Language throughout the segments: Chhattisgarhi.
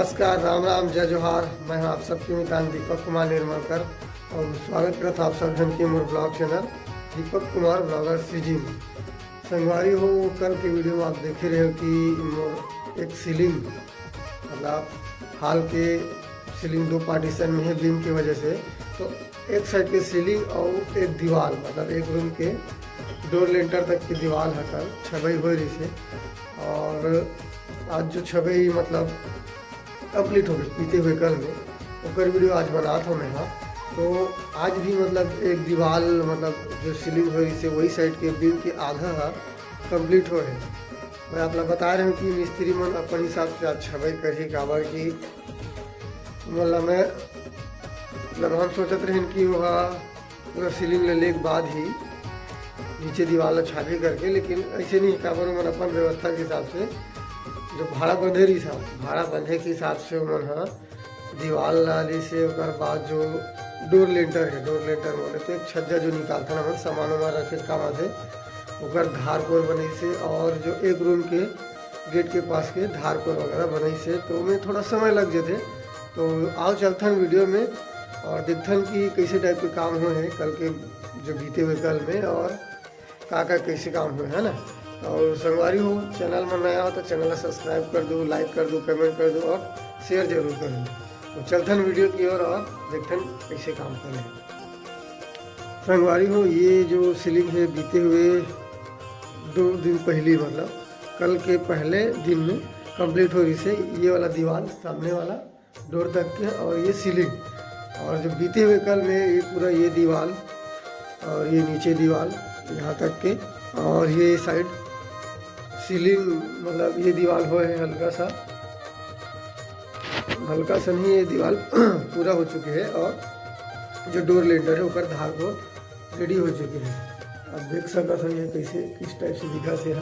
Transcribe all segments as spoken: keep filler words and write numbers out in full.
नमस्कार, राम राम, जय जोहार। मैं हूं आप सबके मितान दीपक कुमार निर्मलकर और स्वागत करत हूं आप सब झन के मोर vlog channel Deepak Kumar vlogger CG में। संगवारी हो, कल के video में आप देखे रहे हो कि मोर एक ceiling, मतलब hall के ceiling दो partition में है beam की वजह से, तो एक side के ceiling और एक दीवाल, मतलब एक room के door lintel तक की दीवाल ह कल छबई होए रहिसे। और आज जो छबई, मतलब complete हो गए बीते हुए कल में, ओकर video आज बनात हूँ मैं। हाँ, तो आज भी मतलब एक दीवाल, मतलब जो ceiling होए रहिसे वही side के beam के आधा ह complete होए हे। मैं आप ला बता रहे हूँ कि मिस्त्री मन अपन हिसाब से आज छबई करही, काबर कि मतलब मैं, मतलब हम सोचत रहेन कि वह पूरा ceiling ले लेके बाद ही नीचे दीवाल ला छाबे करके, लेकिन ऐसे नहीं, काबर मन अपन व्यवस्था के हिसाब से जो भाड़ा बंधे रहिस, भाड़ा बंधे के हिसाब से ओमन ह दीवाल ला लिसे, ओकर बाद जो door lintel है, door lintel बोले तो एक छज्जा जो निकालथन हमन सामान वामान रखे के काम आथे, ओकर धार कोर बनइसे और जो एक room के gate के पास के धार कोर वगैरह बनइसे, तो ओमे थोड़ा समय लग जथे। तो आओ चलथन video में और देखथन कि कैसे type के काम होए हे कल के, जो बीते हुए कल में, और का का कैसे काम होए, है ना। और संगवारी हो, channel में नया हो तो channel ला subscribe कर दो, like कर दो, comment कर दो और share जरूर कर दो। तो चलथन video की ओर और देखथन कैसे काम करे हे। संगवारी हो, ये जो ceiling है बीते हुए दो दिन पहली, मतलब कल के पहले दिन में complete होए रहिसे ये वाला दीवाल, सामने वाला door तक के, और ये ceiling, और जो बीते हुए कल में ये पूरा ये दीवाल और ये नीचे दीवाल यहाँ तक के, और ये side ceiling, मतलब ये दीवाल होए हे हल्का सा, हल्का सा नहीं, ये दीवाल पूरा हो चुके हे और जो door lintel है ओकर धार कोर ready हो चुके हे। अब देख सकत हो ये कैसे, किस type से दिखत हे।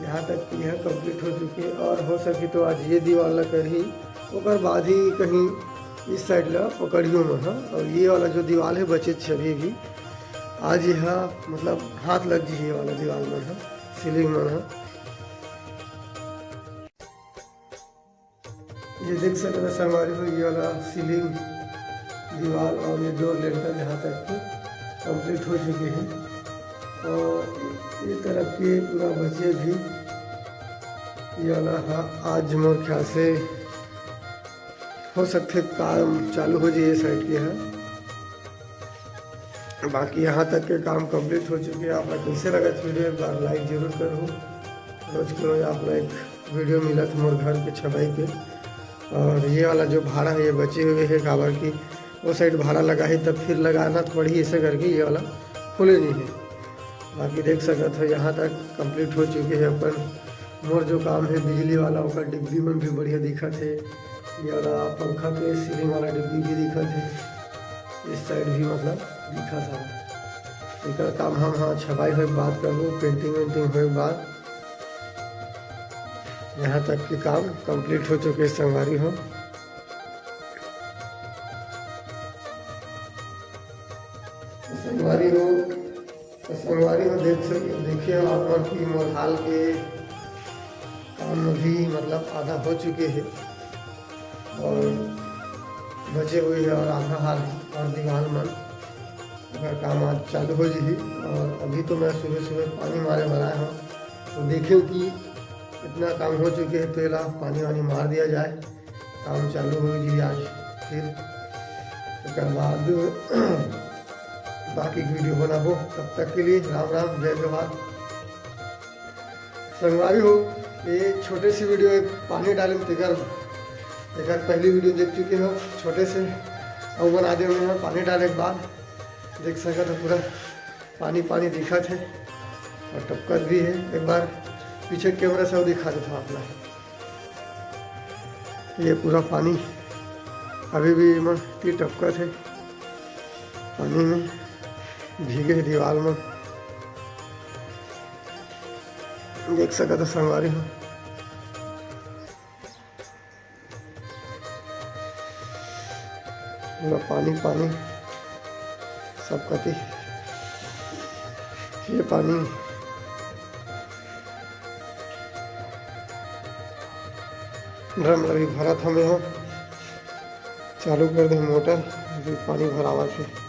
यहाँ तक कि यह complete हो चुके हे और हो सके तो आज ये दीवाल ला करही, ओकर बाद ही कहीं इस side ला पकड़ियो मन ह। और ये वाला जो दीवाल है बचे हे अभी भी, आज यह मतलब हाथ लग जी ये वाला दीवाल मन ह, ceiling मन ह। ये देख सकते हैं संगवारी हो, ये वाला ceiling, दीवाल और ये door lintel यहाँ तक के complete हो चुके हैं। और ये तरफ के पूरा बचे भी, ये वाला, हाँ, आज मोर ख्याल से हो सकथे काम चालू हो जाए ये side के, हाँ। बाकी यहाँ तक के काम complete हो चुके हे। आप ला कैसे लगत video, एक बार like जरूर करहू। रोज के रोज आप ला एक video मिलत मोर घर के छबई के। और ये वाला जो भाड़ा है ये बचे हुए है, काबर कि वो side भाड़ा लगाही तब फिर लगाना तो पड़ही, ऐसे करके ये वाला खुले नहीं है। बाकी देख सकत हो यहाँ तक complete हो चुके हैं अपन। मोर जो काम है बिजली वाला, ओकर डिब्बी मन भी बढ़िया दिखत हे। ये वाला पंखा के ceiling वाला डिब्बी भी दिखत हे, इस side भी मतलब दिखत हे। एकर काम हम हाँ छपाई होए के बाद करबो, painting वेंटिंग होए के बाद। यहाँ तक के काम complete हो चुके हे संगवारी हो। संगवारी हो, तो संगवारी हो, देख सक-, देखे हो आप मन कि मोर hall के काम अभी मतलब आधा हो चुके हे और बचे हुए हे और आधा hall और दीवाल मन, अगर काम आज चालू हो जाही। और अभी तो मैं सुबह सुबह पानी मारे बर आए हूँ, तो देखे कि इतना काम हो चुके हे, तो एला पानी वानी मार दिया जाए। काम चालू हो जी आज फिर, ओकर बाद बाकी video बनाबो। तब तक के लिए राम राम, जय जोहार। संगवारी हो, ये छोटे से video एक पानी डाले तेकर, तेकर पहली video देख चुके हो, छोटे से अउ बना दे हुए हैं। पानी डाले के बाद देख सकत हो पूरा पानी पानी दिखत हे और टपकत भी हे। एक बार पीछे camera से अउ दिखा देता हूँ आप ला। ये पूरा पानी अभी भी एमा ती टपकत हे, पानी में भीगे हे दीवाल में, देख सकत हो संगवारी हो। पूरा पानी पानी सब कती। ये पानी ड्रम ला भी भरत हवे ह, चालू कर दे मोटर, अभी पानी भरावत हे।